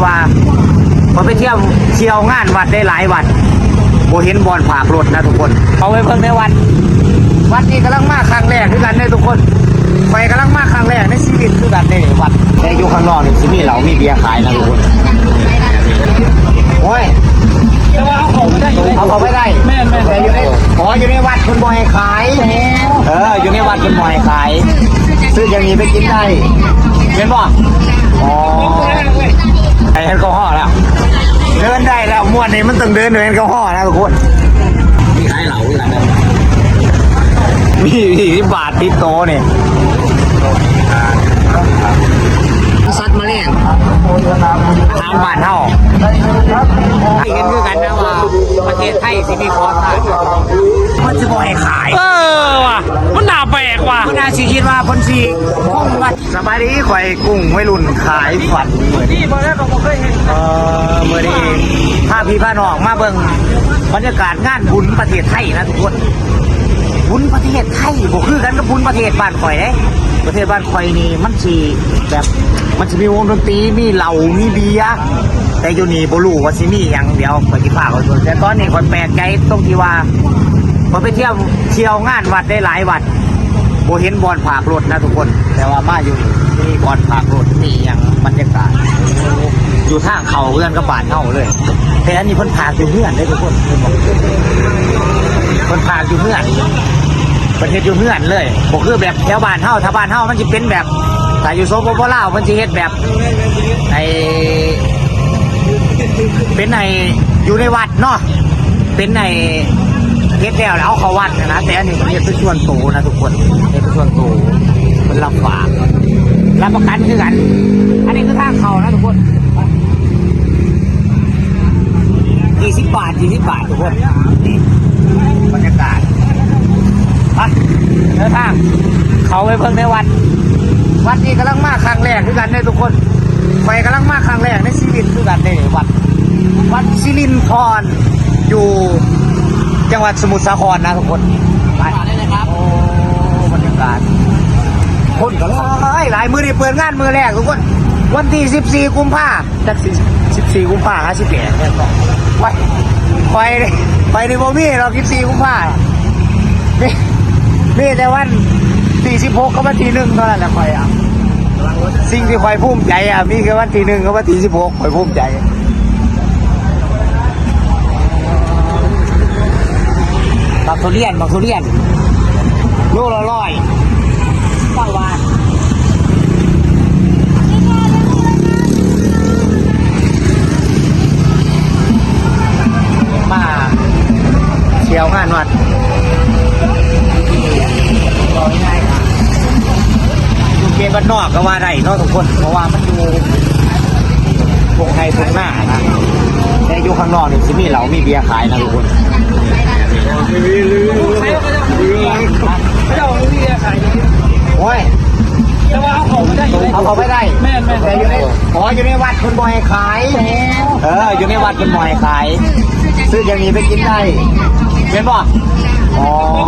ວ່າ ຂ້ອຍໄປທ່ຽວ ທ່ຽວງານວັດໄດ້ຫຼາຍວັດ ບໍ່ເຫັນບ່ອນພາກລົດນະທຸກຄົນ. ເຂົ້າໄປເບິ່ງໃນວັດ ວັດນີ້ກຳລັງມາຄັ້ງແລກຄືກັນເດ້ທຸກຄົນ. ຂ້ອຍກຳລັງມາຄັ້ງແລກໃນຊີວິດຄືກັນເດ້ວັດ. ແຕ່ຢູ່ຂ້າງນອກນີ້ຊິມີເຫຼົ້າມີເບຍຂາຍນະທຸກຄົນ. ໂອ້ຍ ແຕ່ວ່າເຮົາເຂົ້າໄປໄດ້ ເຮົາເຂົ້າໄປໄດ້. ແມ່ນໆ ແຕ່ຢູ່ໃນ ອໍ ຢູ່ໃນວັດເພິ່ນບໍ່ໃຫ້ຂາຍ. ເອີ ຢູ່ໃນວັດເພິ່ນບໍ່ໃຫ້ຂາຍ. ຊື້ຢ່າງນີ້ໄປກິນໄດ້ ແມ່ນບໍ່? ອໍ ໃສ່ແອລກໍຮໍແລ້ວ ເດີນໄດ້ແລ້ວ. ມ່ວນນີ້ມັນຕ້ອງເດີນດ້ວຍແອລກໍຮໍນະທຸກຄົນ. ມີຂາຍເຫຼົ້າຄືກັນນະ ມີ ມີບາດຕິດໂຕນີ້. ສັດມາແລງ ຖາມບ້ານເຮົາ ເຫັນຄືກັນນະວ່າປະເທດໄທຊິມີຂໍທານ ມັນຊິບໍ່ໃຫ້ຂາຍ. ເອີວ່ະ ມັນໜ້າແປກວ່ະ. ເພິ່ນອາດຊິຄິດວ່າເພິ່ນຊິຄົງວັດ. ສະບາຍດີ ຂ້ອຍກຸ້ງໄວລຸ້ນຂາຍຝັນ. ນີ້ບໍ່ໄດ້ ກໍບໍ່ເຄີຍເຫັນ. ເອີ ມື້ນີ້ພາພີ່ພານ້ອງມາເບິ່ງບັນຍາກາດງານບຸນປະເທດໄທນະທຸກຄົນ. ບຸນປະເທດໄທບໍ່ຄືກັນກັບບຸນປະເທດບ້ານຂ້ອຍເດ້. ປະເທດບ້ານຂ້ອຍນີ້ມັນຊິແບບ ມັນຊິມີວົງດົນຕີ ມີເຫຼົ້າ ມີເບຍ ແຕ່ຢູ່ນີ້ບໍ່ຮູ້ວ່າຊິມີຫຍັງ. ດຽວຂ້ອຍຊິພາໄປເບິ່ງ. ແຕ່ຕອນນີ້ຂ້ອຍແປກໃຈຕົງທີ່ວ່າ ຂ້ອຍໄປທ່ຽວ ທ່ຽວງານວັດໄດ້ຫຼາຍວັດ ບໍ່ເຫັນບ່ອນພາກລົດນະທຸກຄົນ. ແຕ່ວ່າມາຢູ່ນີ້ມີບ່ອນພາກລົດ ມີຫຍັງ ບັນຍາກາດຢູ່ທາງເຂົ້າເຮືອນກັບບ້ານເຮົາເລີຍ. ແຕ່ອັນນີ້ເພິ່ນພາກຢູ່ເຮືອນເດ້ທຸກຄົນ ເຫັນບໍ່? ເພິ່ນພາກຢູ່ເຮືອນ ເພິ່ນເຮັດຢູ່ເຮືອນເລີຍ ບໍ່ຄືແບບແຖວບ້ານເຮົາ. ຖ້າບ້ານເຮົາມັນຊິເປັນແບບ ຖ້າຢູ່ ສປປ ລາວ ເພິ່ນຊິເຮັດແບບ ໄອ້ ເປັນໄອ້ ຢູ່ໃນວັດເນາະ ເປັນໄອ້ ເຮັດແລ້ວ ແລ້ວເອົາເຂົ້າວັດນະ. ແຕ່ອັນນີ້ເພິ່ນເຮັດເປັນສ່ວນໂຕນະທຸກຄົນ ເຮັດເປັນສ່ວນໂຕ ເພິ່ນຮັບຝາກ ຮັບປະກັນຄືກັນ. ອັນນີ້ຄືທາງເຂົ້ານະທຸກຄົນ. ສີ່ສິບບາດ ສີ່ສິບບາດທຸກຄົນ. ນີ້ບັນຍາກາດ ໄປ ເດີນທາງເຂົ້າໄປເບິ່ງໃນວັດ. ວັດນີ້ກຳລັງມາຄັ້ງແລກຄືກັນເດ້ທຸກຄົນ. ຂ້ອຍກຳລັງມາຄັ້ງແລກໃນຊີວິດຄືກັນເດ້ ວັດ ວັດສິລິນພອນ ຢູ່ຈັງຫວັດສະໝຸດສາຄອນນະທຸກຄົນ. ໄປ ໂອ້ ບັນຍາກາດ ຄົນກໍຫຼາຍ ຫຼາຍ. ມື້ນີ້ເປີດງານມື້ແລກທຸກຄົນ ວັນທີສິບສີ່ກຸມພາ. ຈັກສິ ສິບສີ່ກຸມພາຫາສິບແປດແມ່ນບໍ່? ຂ້ອຍ ຂ້ອຍ ຂ້ອຍນີ້ບໍ່ມີດອກສິບສີ່ກຸມພາ ມີ ມີແຕ່ວັນທີສິບຫົກກັບວັນທີໜຶ່ງເທົ່ານັ້ນແຫຼະ. ຂ້ອຍອະ ສິ່ງທີ່ຂ້ອຍພູມໃຈອະ ມີແຄ່ວັນທີໜຶ່ງກັບວັນທີສິບຫົກ ຂ້ອຍພູມໃຈ. ບັກທຸລຽນ ບັກທຸລຽນ ໂລລະຮ້ອຍ ເກົ້າບາດ. ມາທ່ຽວງານວັດ ເວົ້າງ່າຍໆ ຢູ່ເຂດບ້ານນອກກໍວ່າໄດ້ເນາະທຸກຄົນ ເພາະວ່າມັນຢູ່ທົ່ງໄຮ່ທົ່ງນານະ. ແຕ່ຢູ່ຂ້າງນອກນີ້ຊິມີເຫຼົ້າມີເບຍຂາຍນະທຸກຄົນ. ເຂົາເຈົ້າມີເບຍຂາຍຢູ່ ໂອ້ຍ ແຕ່ວ່າເຮົາເຂົ້າໄປໄດ້ຢູ່ເດ້ ເຮົາເຂົ້າໄປໄດ້ ແມ່ນໆ ແຕ່ຢູ່ໃນ ອໍ ຢູ່ໃນວັດເພິ່ນບໍ່ໃຫ້ຂາຍ. ເອີ ຢູ່ໃນວັດເພິ່ນບໍ່ໃຫ້ຂາຍ ຊື້ຢ່າງນີ້ໄປກິນໄດ້ ແມ່ນບໍ່? ອໍ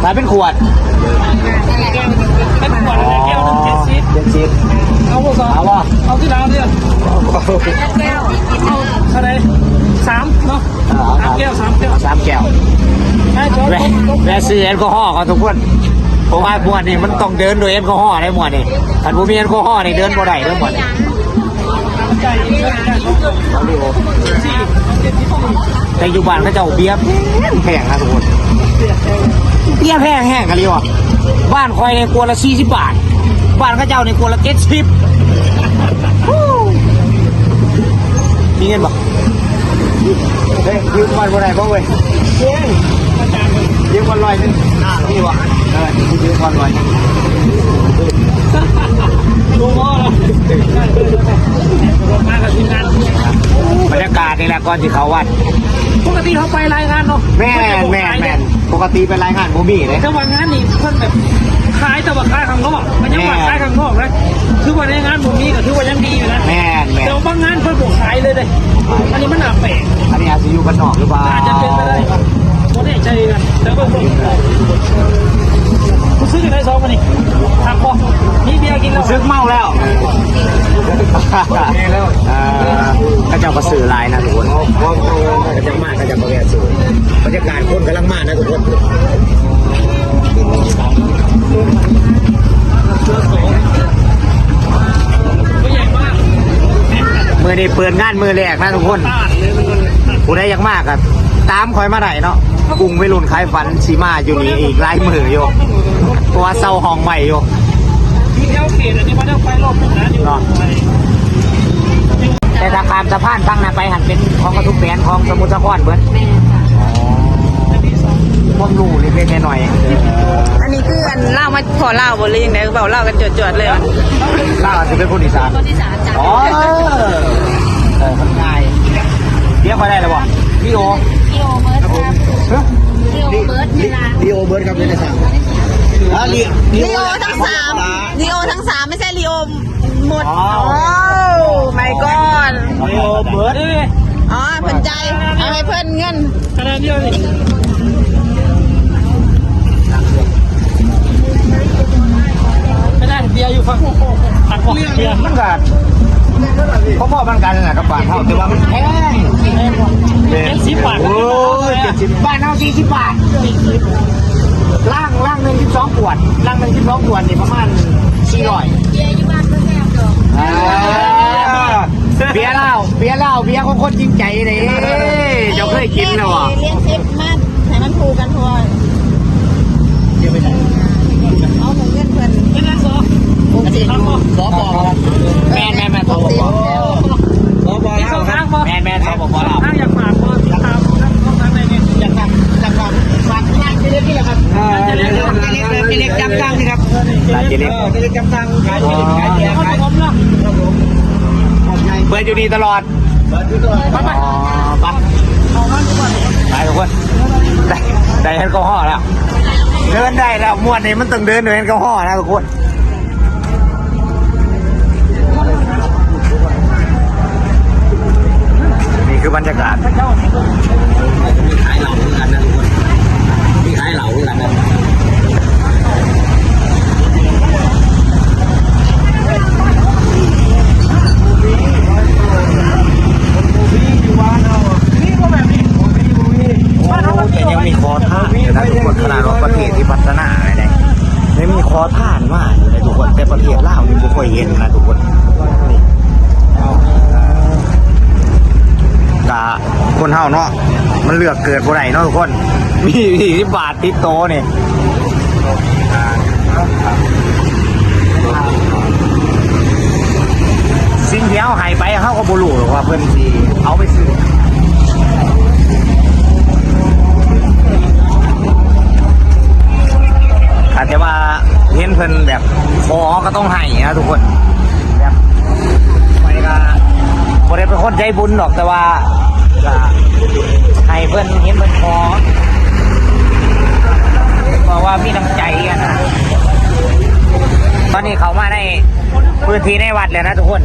ຂາຍເປັນຂວດ ເປັນຂວດ ອໍ ແກ້ວໜຶ່ງເຈັດສິບ ເຈັດສິບ ເອົາບໍ່? ເອົາບໍ່? ເອົາທີ່ລາວເດີ ແກ້ວ ເອົາເທົ່າໃດ? ສາມເນາະ ເອີ ເອົາ ສາມແກ້ວ ສາມແກ້ວ ສາມແກ້ວ ແວ່ ແວ່ຊື້ແອລກໍຮໍກ່ອນທຸກຄົນ ເພາະວ່າມ່ວນນີ້ມັນຕ້ອງເດີນໂດຍແອລກໍຮໍໄດ໋ ມ່ວນນີ້ ຄັນບໍ່ມີແອລກໍຮໍນີ້ເດີນບໍ່ໄດ້ເດີ ມ່ວນນີ້. ແຕ່ຢູ່ບ້ານເຂົາເຈົ້າເບຍແພງໆນະທຸກຄົນ ເບຍແພງແຮງອີ່ຫຼີວ່າ ບ້ານຂ້ອຍນີ້ຂວດລະສີ່ສິບບາດ ບ້ານເຂົາເຈົ້ານີ້ຂວດລະເຈັດສິບ. ມີເງິນບໍ່? ເຮີຍ ຢືມກ່ອນບໍ່ໄດ້ບໍ່ເວີຍ? ຢືມກ່ອນຮ້ອຍໜຶ່ງ ມີບໍ່? ເອີ ຢືມກ່ອນຮ້ອຍໜຶ່ງ. ບັນຍາກາດນີ້ແຫຼະ ກ່ອນຊິເຂົ້າວັດ ປົກກະຕິເຮົາໄປລາຍງານເນາະ ແມ່ນໆໆ ປົກກະຕິໄປລາຍງານບໍ່ມີເດ້ ແຕ່ວ່າງານນີ້ເພິ່ນແບບຂາຍ ແຕ່ວ່າຂາຍຂ້າງນອກ ມັນຍັງວ່າຂາຍຂ້າງນອກນະ ຖືວ່າໃນງານບໍ່ມີກໍຖືວ່າຍັງດີຢູ່ນະ ແມ່ນໆ ແຕ່ວ່າບາງງານເພິ່ນບໍ່ຂາຍເລີຍເດ້ ອັນນີ້ມັນໜ້າແປກ ອັນນີ້ອາດຊິຢູ່ບ້ານນອກຫຼືວ່າ ອາດຈະເປັນໄປໄດ້. ໃຈກັນ ແຕ່ວ່າ ຮູ້ສຶກຈັ່ງໃດສອງມື້ນີ້? ຄັກບໍ່? ມີເບຍກິນແລ້ວ ຮູ້ສຶກເມົາແລ້ວ. ເອີ ເຂົາເຈົ້າກໍຊື້ຫຼາຍນະທຸກຄົນ ເຂົາເຈົ້າມາ ເຂົາເຈົ້າກໍແວະຊື້. ບັນຍາກາດຄົນກຳລັງມານະທຸກຄົນ. ມື້ນີ້ເປີດງານມື້ແລກນະທຸກຄົນ ຜູ້ໃດຢາກມາກໍຕາມຂ້ອຍມາໄດ້ເນາະ. ກຸ່ມໄວລຸ້ນຂາຍຝັນຊິມາຢູ່ນີ້ອີກຫຼາຍມື້ຢູ່ ເພາະວ່າເຊົ່າຫ້ອງໄວ້ຢູ່ເນາະ. ແຕ່ຖ້າຂ້າມສະພານຝັ່ງນັ້ນໄປຫັ້ນ ເປັນຂອງກະທຸກແບນ ຂອງສະໝຸດສາຄອນເບິດ. ຄວາມຮູ້ເລັກໆນ້ອຍໆ. ອັນນີ້ຄືອັນລາວມາພໍ້ລາວບໍ່ ຫຼືຈັ່ງໃດ? ເວົ້າລາວກັນຈວດໆເລີຍ. ລາວອາດຈະເປັນຄົນອີສານ. ອໍ ເອີ ມັນງ່າຍ. ເດຍຂ້ອຍໄດ້ແລ້ວບໍ່? ລີໂອ ລີໂອເບີດ ຮະ? ລີໂອເບີດ ລີໂອເບີດ ເວລາ ລີໂອເບີດ ເວລາ ອ່າ ລີ ລີໂອທັງສາມ ລີໂອທັງສາມ ໄມ່ໃຊ່ລີໂອ ໝົດ. ໂອ້ my god ເອີ ເບີດ ອໍ ເພິ່ນຈ່າຍ ເອົາໃຫ້ເພິ່ນເງິນຂະໜາດດຽວນີ້. ໄປໄດ້ເບຍຢູ່ຝັ່ງ ມັນກໍພໍໆກັນນະກັບບ້ານເຮົາ ແຕ່ວ່າມັນແພງ. ເຈັດສິບບາດ ໂອ້ຍ ເຈັດສິບ ບ້ານເຮົາສີ່ສິບບາດ ລັງ ລັງໜຶ່ງສິບສອງຂວດ ລັງໜຶ່ງສິບສອງຂວດນີ້ປະມານສີ່ຮ້ອຍ. ເບຍຢູ່ບ້ານບໍ່ແຊບດອກ ອ່າ ເບຍລາວ ເບຍລາວ ເບຍຂອງຄົນຈິງໃຈເດ້. ເຈົ້າເຄີຍກິນແລ້ວບໍ່? ລຽນສິບມາໃຫ້ມັນຄູ່ກັນ ເພາະວ່າ ເອົາເງິນເພິ່ນ ເປັນນາຍກ ສປ ແມ່ນໆໆ ສປປ ສປປ ລາວ ແມ່ນໆ ສປປ ລາວ. ຢາກຝາກບໍ່ ຕິດຕາມຊ່ອງທາງໃດແດ່? ຢາກຝາກ ຢາກຝາກ ຝາກຮ້ານເຈເລັກນີ້ແຫຼະຄັບ ເອີ ເຈເລັກ ເຈເລັກ ເຈເລັກຈຳຕັ້ງນີ້ຄັບ ຮ້ານເຈເລັກ ເອີ ເຈເລັກຈຳຕັ້ງ ຂາຍເຈເລັກ ຂາຍເບຍ ຂາຍ ເປີດຢູ່ນີ້ຕະຫຼອດ. ອໍ ໄປ ໄປ ໄປທຸກຄົນ ໄດ້ ໄດ້ແອລກໍຮໍແລ້ວ ເດີນໄດ້ແລ້ວ. ມ່ວນນີ້ມັນຕ້ອງເດີນດ້ວຍແອລກໍຮໍນະທຸກຄົນ. ນີ້ຄືບັນຍາກາດ ມີຂາຍເຫຼົ້າຄືກັນນະທຸກຄົນ ມີຂາຍເຫຼົ້າຄືກັນນະ. ໂອ້ ແຕ່ຍັງມີຂໍທານຢູ່ນະທຸກຄົນ ຂະໜາດວ່າປະເທດທີ່ພັດທະນາແລ້ວ ຍັງມີຂໍທານມາຢູ່ເດ້ທຸກຄົນ ແຕ່ປະເທດລາວນີ້ບໍ່ຄ່ອຍເຫັນນະທຸກຄົນ. ນີ້ ກະຄົນເຮົາເນາະ ມັນເລືອກເກີດບໍ່ໄດ້ເນາະທຸກຄົນ ມີສີ່ສິບບາດ ຕິດໂຕນີ້ ສິ່ງທີ່ເຮົາໃຫ້ໄປ ເຮົາກໍບໍ່ຮູ້ດອກວ່າເພິ່ນຊິເອົາໄປຊື້. ອາດຈະວ່າເຫັນເພິ່ນແບບຂໍກໍຕ້ອງໃຫ້ນະທຸກຄົນ. ແບບ ຂ້ອຍກະບໍ່ໄດ້ເປັນຄົນໃຈບຸນດອກ ແຕ່ວ່າກະໃຫ້ເພິ່ນເຫັນເພິ່ນຂໍ ເພາະວ່າມີນ້ຳໃຈຫັ້ນນະ. ຕອນນີ້ເຂົ້າມາໃນພື້ນທີ່ໃນວັດແລ້ວນະທຸກຄົນ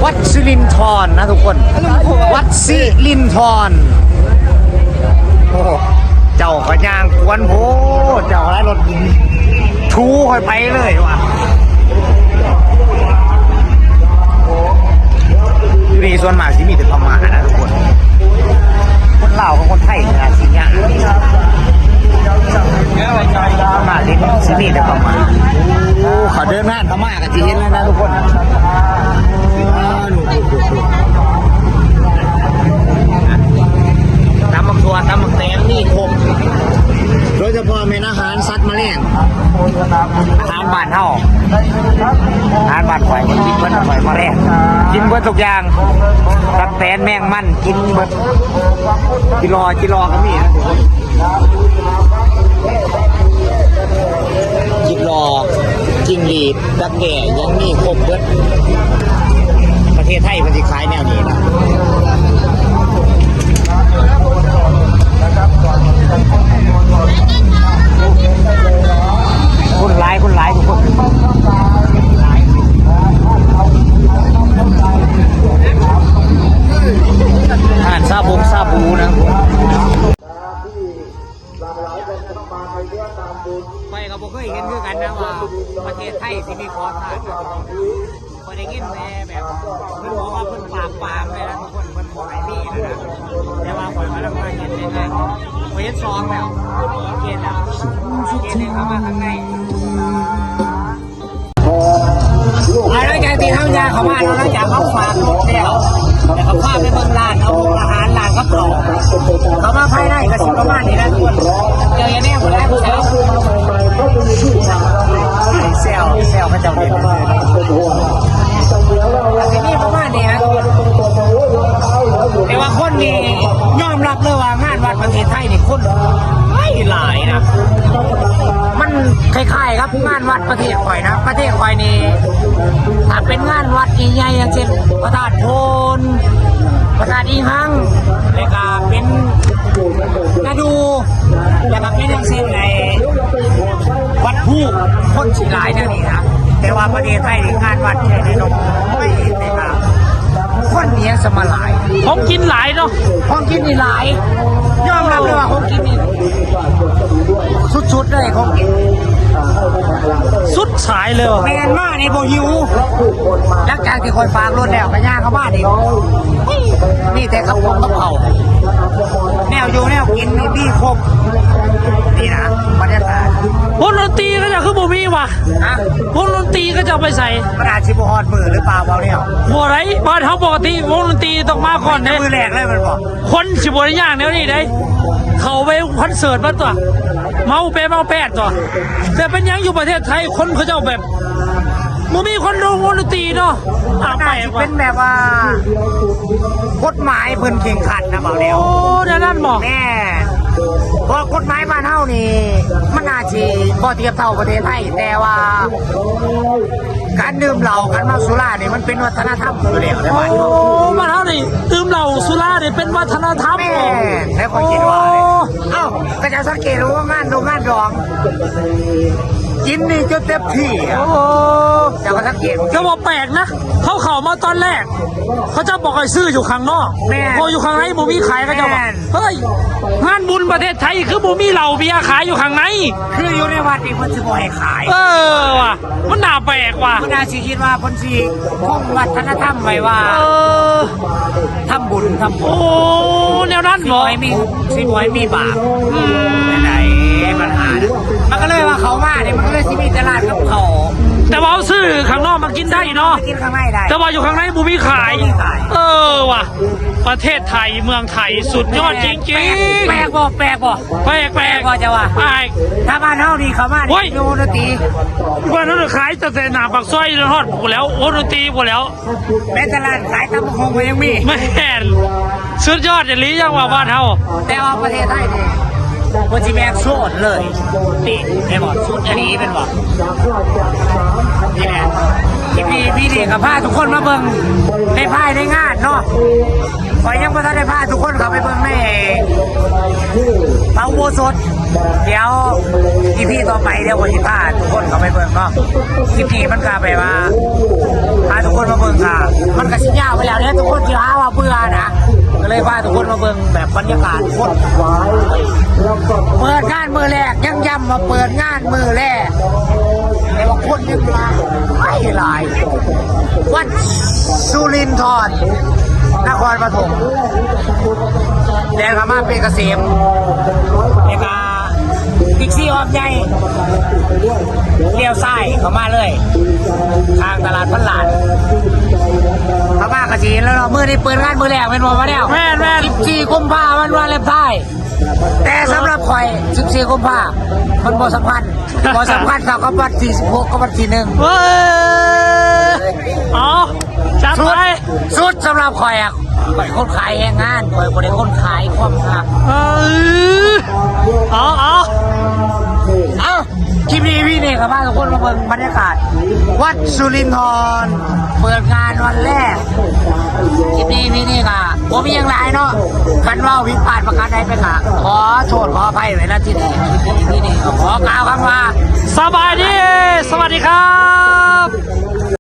ວັດສິລິນທອນນະທຸກຄົນ ວັດສິລິນທອນ. ໂອ້ ເຈົ້າກໍຍ່າງກວນໂພດ ເຈົ້າກໍໄດ້ລົດຖີ່ຂ້ອຍໄປເລີຍວ່າ. ຢູ່ນີ້ສ່ວນມາກຊິມີແຕ່ພະມ້ານະທຸກຄົນ ຄົນລາວກັບຄົນໄທນີ້ນະຊິຍາກ ສ່ວນມາກຊິມີແຕ່ພະມ້ານ. ໂອ້ ເຂົາເດີນງານເຂົ້າມາກໍຊິເຫັນແລ້ວນະທຸກຄົນ. ອ່າ ຕຳບັກຖົ່ວ ຕຳບັກແຕງ ມີຄົບ ໂດຍສະເພາະແມ່ນອາຫານສັດມະແລງ ອາຫານບ້ານເຮົາ ອາຫານບ້ານຂ້ອຍ ເພິ່ນກິນເບິດ ຂ້ອຍມະແລງ ກິນເບິດທຸກຢ່າງ ຕັກແຕນ ແມງມັນ ກິນເບິດ ຈີ່ລໍ່ ຈີ່ລໍ່ກໍມີນະທຸກຄົນ. ຈີ່ລໍ່ ຈິງຫຼີດ ດັກແດ້ ຍັງມີຄົບເບິດ. ປະເທດໄທເພິ່ນຊິຂາຍແນວນີ້ນະ. ຄົນຫຼາຍ ຄົນຫຼາຍທຸກຄົນ. ຂ້ອຍໄດ້ຍິນແຕ່ແບບເພິ່ນບອກວ່າເພິ່ນປາບປາມໄປແລ້ວ ທຸກຄົນ ເພິ່ນບໍ່ໃຫ້ມີນະ ແຕ່ວ່າຂ້ອຍກຳລັງມາເຮັດໃນງານ ຂ້ອຍເຮັດສອງແລ້ວ ເຂດແລ້ວ ເຂດນີ້ເຂົ້າມາຂ້າງໃນ. ຫຼັງຈາກທີ່ເຮົາຍ່າງເຂົ້າມາເນາະ ຫຼັງຈາກເຮົາຝາກລົດແລ້ວ ແລ້ວກໍພາໄປເບິ່ງຮ້ານເອົາອາຫານ ຮ້ານກັບເຂົ້າ ເຂົ້າມາພາຍໃນກໍຊິປະມານນີ້ແຫຼະທຸກຄົນ. ເຈົ້າຢ່າແນມບໍ່ໄດ້ຜູ້ສາວ ແຊວ ແຊວເຂົາເຈົ້າເຮັດ ກໍຊິມີປະມານນີ້ນະ ແຕ່ວ່າຄົນນີ້ຍອມຮັບເລີຍວ່າງານວັດປະເທດໄທນີ້ຄົນຫຼາຍໆນະ ມັນຄ້າຍໆກັບງານວັດປະເທດຂ້ອຍນະ. ປະເທດຂ້ອຍນີ້ ຖ້າເປັນງານວັດໃຫຍ່ໆ ຢ່າງເຊັ່ນ ພະທາດໂພນ ພະທາດອີງຮັງ ແລ້ວກະເປັນນາດູ ແລ້ວກະເປັນຢ່າງເຊັ່ນ ໄອ້ ວັດພູ ຄົນຊິຫຼາຍແນວນີ້ນະ ແຕ່ວ່າປະເທດໄທນີ້ງານວັດແທ້ແນ່ນອນ ໄປເຮັດແຕ່ກະຄົນອີຫຍັງສະມາຫຼາຍ ຂອງກິນຫຼາຍເນາະ ຂອງກິນນີ້ຫຼາຍ ຍອມຮັບເລີຍວ່າຂອງກິນນີ້ສຸດໆເລີຍ ຂອງກິນສຸດສາຍເລີຍ ແມ່ນມານີ້ບໍ່ຫິວ. ຫຼັງຈາກທີ່ຂ້ອຍຝາກລົດແລ້ວ ກໍຍ່າງເຂົ້າມານີ້ ມີແຕ່ກັບຄົງກັບເຂົ້າ ແນວຢູ່ແນວກິນນີ້ມີຄົບ ນີ້ນະ ບັນຍາກາດ. ວົງດົນຕີເຂົາເຈົ້າຄືບໍ່ມີວະ? ຮະ? ວົງດົນຕີເຂົາເຈົ້າໄປໃສ? ມັນອາດຊິບໍ່ຮອດມື້ຫຼືເປົ່າ ເວົ້າແນວ ບໍ່ໄດ້ ບ້ານເຮົາປົກກະຕິວົງດົນຕີຕ້ອງມາກ່ອນເດ້ ມື້ແລກເລີຍແມ່ນບໍ່? ຄົນຊິບໍ່ໄດ້ຍ່າງແນວນີ້ເດ້ ເຂົາໄປຄອນເສີດມາຕົວະ ເມົາແປເມົາແປຕົວະ ແຕ່ເປັນຫຍັງຢູ່ປະເທດໄທຄົນເຂົາເຈົ້າແບບ ບໍ່ມີຄົນດູວົງດົນຕີເນາະ ອາ ແປກວ່າ ເປັນແບບວ່າກົດໝາຍເພິ່ນເຄັ່ງຄັດນະ ເວົ້າແລ້ວ ໂອ້ ແນວນັ້ນບໍ? ແມ່ນ ເພາະກົດໝາຍບ້ານເຮົານີ້ ມັນອາດຊິບໍ່ທຽບເທົ່າປະເທດໄທ ແຕ່ວ່າການດື່ມເຫຼົ້າ ການເມົາສຸລານີ້ ມັນເປັນວັດທະນະທຳຢູ່ແລ້ວໃນບ້ານເຮົາ ໂອ້ ບ້ານເຮົານີ້ດື່ມເຫຼົ້າສຸລານີ້ເປັນວັດທະນະທຳ ແມ່ນ ໃນຄວາມຄິດວ່າ ໂອ້ ເອົ້າ ກໍເຈົ້າສັງເກດວ່າງານດົງງານດອງ ກິນນີ້ຈົນເຕັມທີ່ ໂອ້ ເຈົ້າກໍສັງເກດ ແຕ່ວ່າແປກນະ ເຮົາເຂົ້າມາຕອນແລກ ເຂົາເຈົ້າບອກໃຫ້ຊື້ຢູ່ຂ້າງນອກ ແມ່ນ ເພາະຢູ່ຂ້າງໃນບໍ່ມີຂາຍ ເຂົາເຈົ້າວ່າ ແມ່ນ ເຮີ້ຍ ງານບຸນປະເທດໄທຄືບໍ່ມີເຫຼົ້າເບຍຂາຍຢູ່ຂ້າງໃນ ຄືຢູ່ໃນວັດນີ້ເພິ່ນຊິບໍ່ໃຫ້ຂາຍ ເອີ ວ່າ ມັນໜ້າແປກວ່າ ເພິ່ນອາດຊິຄິດວ່າເພິ່ນຊິຄົງວັດທະນະທຳໄວ້ວ່າ ເອີ ທຳບຸນ ທຳບຸນ ໂອ້ ແນວນັ້ນບໍ? ຊິບໍ່ໃຫ້ມີ ຊິບໍ່ໃຫ້ມີບາບ ອືມ ໃດ ບັນຫານະ ມັນກໍເລີຍວ່າເຂົ້າມານີ້ ມັນກໍເລີຍຊິມີແຕ່ຮ້ານກັບເຂົ້າ ແຕ່ວ່າເຮົາຊື້ຂ້າງນອກມາກິນໄດ້ເນາະ ກິນຂ້າງໃນໄດ້ ແຕ່ວ່າຢູ່ຂ້າງໃນບໍ່ມີຂາຍ ບໍ່ມີຂາຍ ເອີ ວ່າ ປະເທດໄທ ເມືອງໄທ ສຸດຍອດຈິງໆ ແປກ ແປກບໍ່? ແປກບໍ່? ແປກ ແປກ ແປກບໍ່ ເຈົ້າວ່າ? ແປກ ຖ້າບ້ານເຮົານີ້ເຂົ້າມານີ້ ໂອ້ຍ ມີວົງດົນຕີ ບ້ານເຮົາຂາຍຕັ້ງແຕ່ໜ້າປາກຊອຍຈົນຮອດພຸ້ນແລ້ວ ວົງດົນຕີພຸ້ນແລ້ວ ແມ້ແຕ່ຮ້ານຂາຍຕຳບັກຫຸ່ງກໍຍັງມີ ແມ່ນ ສຸດຍອດອີ່ຫຼີ ຈັ່ງວ່າບ້ານເຮົາ ແຕ່ວ່າປະເທດໄທນີ້ ເພິ່ນຊິແບ່ງໂຊນເລີຍ ນີ້ ເຫັນບໍ່? ຊຸດອັນນີ້ແມ່ນບໍ່? ນີ້ແຫຼະ ທີ່ ທີ່ ທີ່ນີ້ກໍພາທຸກຄົນມາເບິ່ງໃນພາຍໃນງານເນາະ ຂ້ອຍຍັງບໍ່ທັນໄດ້ພາທຸກຄົນເຂົ້າໄປເບິ່ງໃນພະອຸໂບສົດ ດຽວ ອີພີ ຕໍ່ໄປ ດຽວຂ້ອຍຊິພາທຸກຄົນເຂົ້າໄປເບິ່ງເນາະ ຄລິບນີ້ມັນກໍແບບວ່າ ພາທຸກຄົນມາເບິ່ງ ກໍມັນກໍຊິຍາວໄປແລ້ວເດ້ ທຸກຄົນຊິຫາວ່າເບື່ອນະ ກໍເລີຍພາທຸກຄົນມາເບິ່ງແບບບັນຍາກາດຄົນ ເປີດງານມື້ແລກ ຍັງຢ້ຳວ່າເປີດງານມື້ແລກ ແຕ່ວ່າຄົນຍັງຫຼາຍຫຼາຍ ວັດສຸລິນທອນ ນະຄອນປະຖົມ ແລ່ນເຂົ້າມາເພຊກະເສມ ແລ້ວກໍ ບິກຊີ ອ້ອມໃຫຍ່ ລ້ຽວຊ້າຍເຂົ້າມາເລີຍ ຂ້າງຕະຫຼາດພັນລ້ານ ເຂົ້າມາກໍຊິເຫັນແລ້ວເນາະ ມື້ນີ້ເປີດງານມື້ແລກແມ່ນບໍ່ ມາແລ້ວ ແມ່ນໆ ສິບສີ່ ກຸມພາ ວັນວາເລັນທາຍ ແຕ່ສຳລັບຂ້ອຍ ສິບສີ່ ກຸມພາ ມັນບໍ່ສຳຄັນ ບໍ່ສຳຄັນເທົ່າກັບວັນທີສິບຫົກກັບວັນທີໜຶ່ງ ເວີຍ ເອົາ ຈັດໄປ ສຸດ ສຳລັບຂ້ອຍອະ ຂ້ອຍຄົນຂາຍແຮງງານ ຂ້ອຍບໍ່ໄດ້ຄົນຂາຍຄວາມຮັກ ເອີ ເອົາ ເອົາ ເອົາ ຄລິບນີ້ ອີພີ ນີ້ກໍພາທຸກຄົນມາເບິ່ງບັນຍາກາດ ວັດສຸລິນທອນ ເປີດງານວັນແລກ ຄລິບນີ້ ອີພີ ນີ້ກໍບໍ່ມີຫຍັງຫຼາຍເນາະ ຄັນເວົ້າຜິດພາດປະການໃດໄປກໍຂໍໂທດຂໍອະໄພໄວ້ນະທີ່ນີ້ ຄລິບນີ້ ອີພີ ນີ້ກໍຂໍກ່າວຄຳວ່າ ສະບາຍດີ ສະຫວັດດີຄັບ.